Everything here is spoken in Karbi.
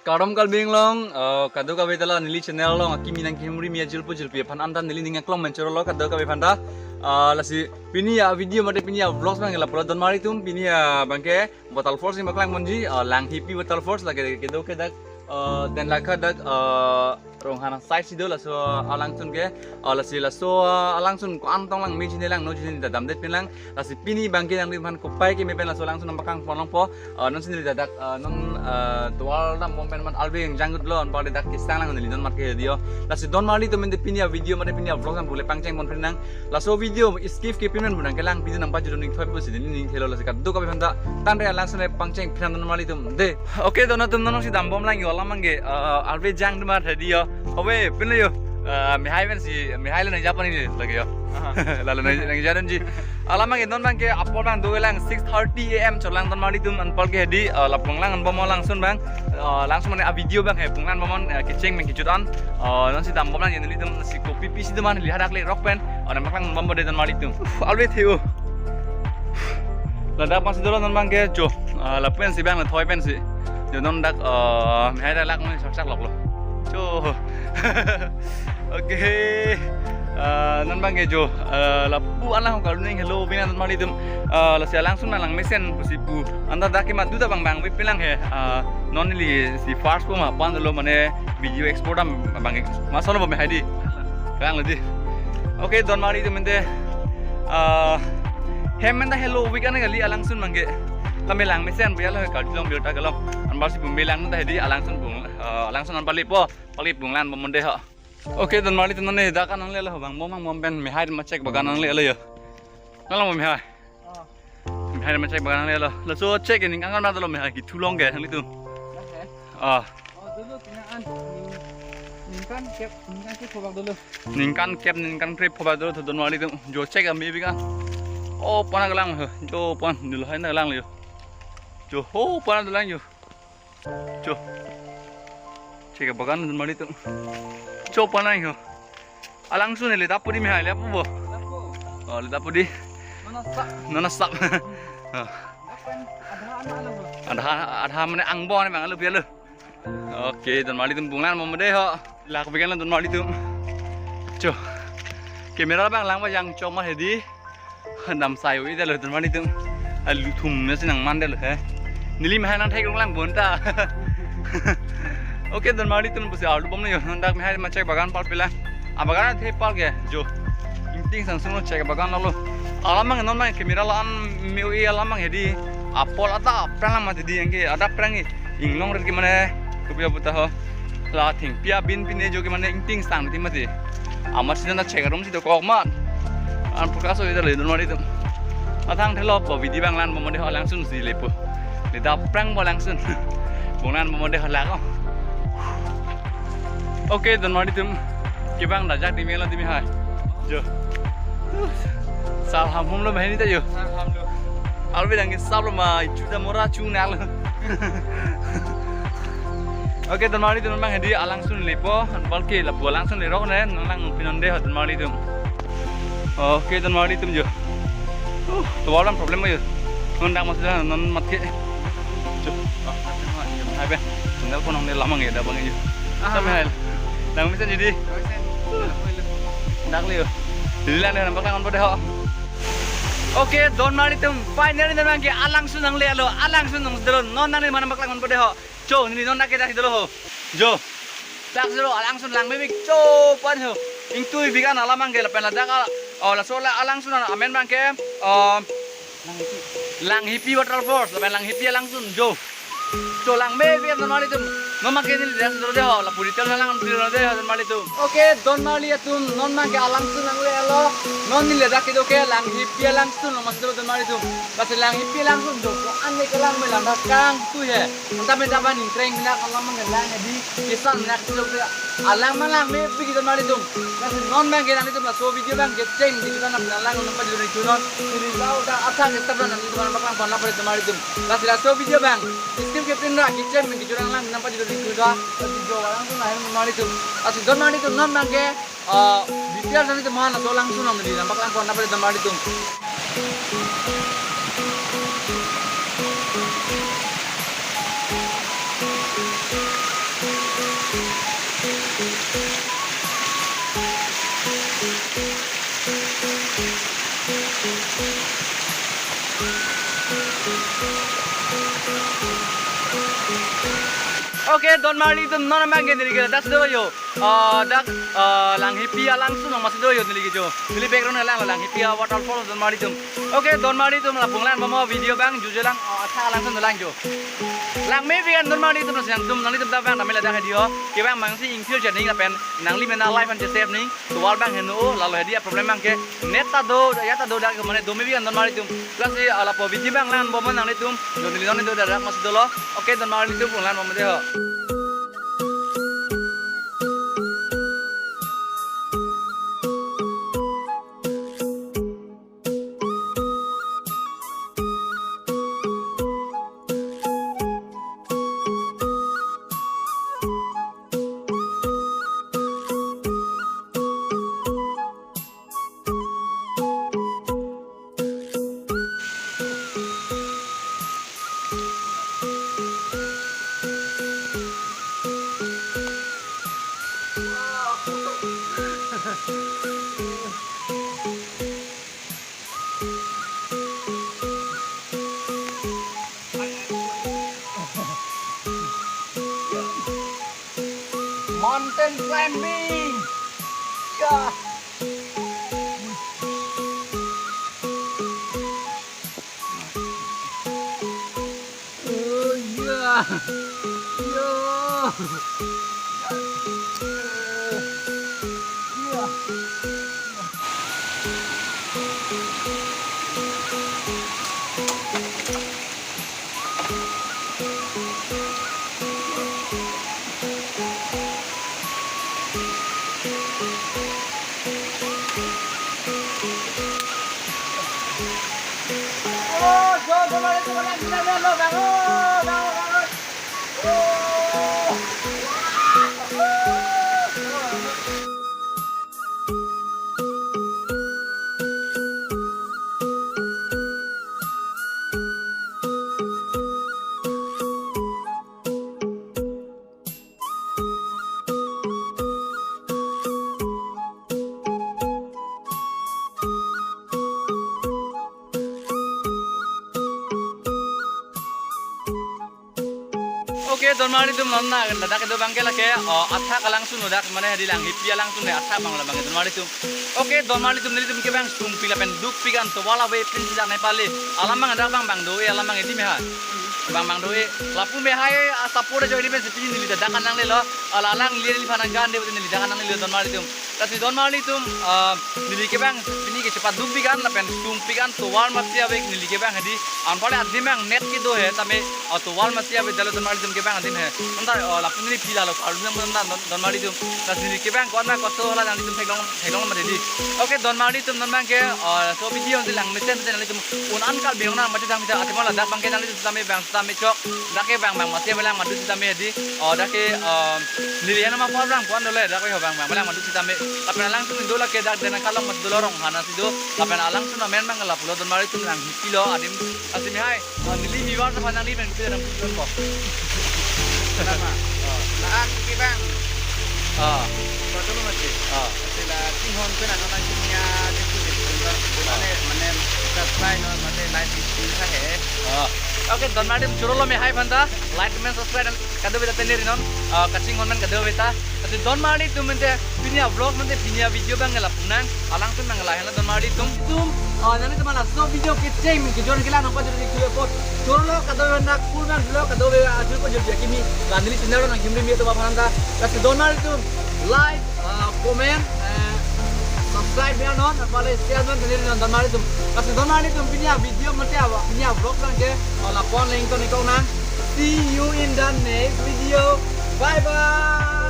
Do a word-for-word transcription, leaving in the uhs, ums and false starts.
Kardom Karbi Anglong, eh, kadokave ta la neli channel along akimi nangkehumri mi ajulpo julpi aphan anta neli ning aklong menchorlo kadokave aphan ta. Eh, lasi pini a-video mate pini a-vlogs abang la pura Donmari atum pini abangke waterfalls nangpaklang ponji, eh, Langhipi waterfalls lake kedo ke dak, eh, Denlakha dak, eh, Ronghang side si do laso alangsun ke, eh, lasi laso, eh, alangsun ko-an tong lang me chini lang no chini ta damdet pin lang. Lasi pini abangke nangli aphan kopai keme pen laso alangsun nangpaklang pon longpo, eh, non si neli dak, eh, non, eh, tovar dam bom pen man alve yang janggut lo, anpar dak kesang lang neli non mat ke dio. Lasi Donmari atum ante pini a-video mate pini a-vlog nang bule pangcheng pon pin nang. Laso video skip ke pin pen bu nangkelang, video nangpajut ning thoi pusi neli ning thelo lasi kadokave aphan ta tangte alangsun pangcheng pin nang Donmari atum de. Okay, Donmari atum non si dam bom lang yo, alam abangke, eh, alve jang duma thadi yo. Ave, pin lo yo. Eh, mehai pensi, mehai lo nangjaponji lake yo. Aha. Lalo nang, nangjaponji. Alam abangke non abangke apor abang do lang six thirty A M chot lang Donmari atum anpar ke hedi, eh, lapu panglang bom alangsun abang. Eh, alangsun mane a-video abang he panglang bom, eh, kecheng pen kejut an. Eh, non si dam bom lang yo nelitum si kopi pisi duma neli hadak le rok pen. Eh, nangpaklang bom bom de Donmari atum. Uf, alve the-o. Ladak abang si dolo non abangke jo. Eh, lapu pensi abang le thoi pensi. Jo non dak, eh, mehai dak lak mane sak sak lok lo. Jo. Okay. Eh, non abangke jo. Eh, lapu an lang ho karuning hello bina Donmari atum. Eh, lasi alangsun lang mesen pusi pu. Anta dak ke madu ta bang bang pin lang he. Eh, non neli si first pu ma pan lo mane video export am bang mas lo bom hai di. Lang lo di. Okay, Donmari atum ante, eh, hem anta hello week ane kali alangsun abangke. Kami lang mesen bu ya lo kali long biota kalong. Anpar si bumbe lang ta hedi alangsun bung, eh, alangsun anpar lepo. Pali panglang bom de ho. Okay, Donmari atum non ne dak an nanglelo bang bom bang bom pen mehai ma chek bagan nanglelo yo. Nanglang bom mehai. Ah. Mehai ma chek bagan nanglelo. Laso chek ning angkan na dolo mehai kethu long ke nanglitum. Okay. Ah. Oh, dolo tina an. Ningkan kep, ningkan kep phobak dolo. Ningkan kep, ningkan krep phobak dolo to Donmari atum. Jo chek ami bikan. Oh, pana kelang ho. Jo pan dolo hai na kelang yo. Jo ho pana dolang yo. Cho. Chek bagan Donmari atum. Cho panai ho. Alangsun le dapu di mehai le apu bo. Oh, le dapu di. Nona sap. Nona sap. Oh. Dapan adha anak lo. Adha, adha mane angbong ne bang lo bialo. Okay, Donmari atum panglang bom de ho. Lak bikan lo Donmari atum. Cho. Camera bang lang ba yang chok ma hedi. Dam sai oi dalo Donmari atum. Alu thum na sinang man dalo he. Neli mehai nangthek rong lang bonta. Okay, Donmari atum pusi alu bom yo. Non dak mehai ma chek bagan pal pila. Abagan the pal ke jo. Ingting sang sung lo chek bagan lo. Alam abang non abang camera la an me oi alam abang hedi. Apor ata aphrang lang mati di yang ke ada aphrang inglong ret ke mane kopi abuta ho. La thengpi abin pine jo ke mane ingting sang ti mati. Amat sida na chek room si dokok mat. An prokas oi dalo Donmari atum. Athang thelo po video bang lang bom de ho alangsun si lepo. Le dak aphrang bo alangsun. Panglang bom de ho lak. Okay, Donmari atum. Kevang dajak di melo di mehai. Jo. Sar ham hum lo bahini ta jo. Sar ham lo. Alve dang ke sap lo ma chuda mora chu nak lo. Okay, Donmari atum bang hedi alangsun lepo, anpar ke lapu alangsun lerok ne, nanglang pin non de ho Donmari atum. Okay, Donmari atum jo. Uh, tovar dam problem jo. Non dak mas dah non mat ke. Jo. Ah, hai be. Nelpon nang ne lamang ya, dak bang jo. Ah. Sampai hal. Nang mesen jadi. Dak le jo. Jadi lang ne nangpaklang bom de ho. Okay, Donmari atum, finally nang ke alangsun nanglelo, alangsun nangdelo, non nang ne mana nangpaklang bom de ho. Cho, neli non dak ke dak dolo ho. Jo. Dak dolo, alangsun lang mebik cho pan ho. Ingtui bikan alam abang ke lapen ladak al-, oh, laso la alangsun amen abang ke, oh, Langhipi waterfalls, lapen Langhipi alangsun jo. Cho lang mebik Donmari atum. Non abang ke neli dak dolo de ho, lapu detail nanglang dolo de ho Donmari atum. Okay, Donmari atum, non abang ke alangsun nanglelo. Non neli dak kedo ke Langhipi alangsun, non abang dolo Donmari atum. Lasi Langhipi alangsun jo, ko-an ne kelang me lang dak kangtui he. Anta pen daban ingkreng minak alam abang ke lang hedi, kesan minak silo ke. Alang ma langmepik donmar atum. Lasi non abangke nanglitum laso video abangke cheng di kita nang langnon pajironi thunon. Siri lau da athak start non nanglitum nangpaklang pon nangpare donmar atum. Lasi laso video abang skip kepin ra kecheng kejorang langnon pajironi thunon. Lasi jo alang atum lahen donmar atum. Lasi donmar atum non abangke, ah, detail nanglitum ma laso alang atum nang di nangpaklang pon nangpare donmar atum. Okay, donmar atum non abangke neli ke dak do jo. Ah, dak, ah, Langhipi alang atum nang masi do jo neli ke jo. Neli background alang Langhipi a waterfall donmar atum. Okay, donmar atum lapu lang mo video abang juju lang, ah, athak alang atum lang jo. Langmepik an donmar atum nang siang atum nanglitum ta abang namela dak di ho. Kevang abangsi ingthir janing lapen nangli mena life an je save ning. Tovar abang heno, lalo hedi a problem abangke net ta do, ya ta do dak mane domepik an donmar atum. Plus, eh, lapu video abang lang bomnon nanglitum. Jo neli non do dak masi dolo. Okay, donmar atum lang bomnon de ho. Mountain climbing. Yeah. Oh, yeah. Yeah. Yeah. Okay, donmar atum non na, ladak kedo abangke lake, oh, athak alang atum dak mane hedi Langhipi alang atum he athak abang labang donmar atum. Okay, donmar atum nelitum kevang sungpik lapen dukpik an tovar ave prinsi dak nai pale. Alam abang dak abang abang do-e, alam abang hedi mehai. Abang abang do-e. Lapu mehai, ah, support ajoine pensi neli dak an nanglelo. Ala alang lirli phan nanggan de neli dak an nanglelo donmar atum. Lasi donmar atum, ah, neli kevang pini ke chepadukpik an lapen sungpik an tovar masi ave neli kevang hedi. Anparle adim abang net kedo he tame, ah, tovar masi ave dalo donmar atum kevang adim he. Nonta, ah, lapu neli phi lalo karun nang nonta don-, donmar atum. Lasi neli kevang ko-an ma kosto hala nanglitum theklong theklong mati di. Okay, donmar atum non abangke, ah, laso video neli lang mesen mesen nanglitum un an kal biong nang mati dam kita atim ladak abangke nanglitum tame abang tame chok. Dak ke abang abang masi ave lang madu sitame hedi. Oh, dak ke, um, neli hena ma program pon dole, dak ke abang abang lang madu sitame. Lapen alang atum do lake dak dena kalong masi dolo Ronghana si do. Lapen alang atum amen abang lapulo donmar atum Langhipi lo adim asim hai. Oh, neli miwar ta phan nangli pen kupi dan kupi ko. Nama? Oh. Laan ke abang. Ah. Betul masih. Ah. Sila chinghon pen anak anak kimia dekuti. Ah. Mane, mane, subscribe non, mane, like, share he. Ah. Okay, donmar atum choro lo mehai aphanta, like, comment, subscribe, dan kadokave ta teneri non, ah, kachinghon amen kadokave ta. Ati donmar atum mente pini a vlog mente pini a video abang lapu nang, alang atum abang lahenlo donmar atum. Atum, ah, nanglitum laso video kecheng kejor kelang nang pajironi thupo. Choro lo kadokave anak kurang lo kadokave ajur pajor dia kimi. La neli channel nang himri mi atum aphanta. Lasi donmar atum like, ah, comment, eh, subscribe ya non, apale share non kali non donmar atum. Lasi donmar atum pini a video mate awa, pini a vlog abangke, oh, la pon leng to ni kong nang. See you in the next video. Bye bye.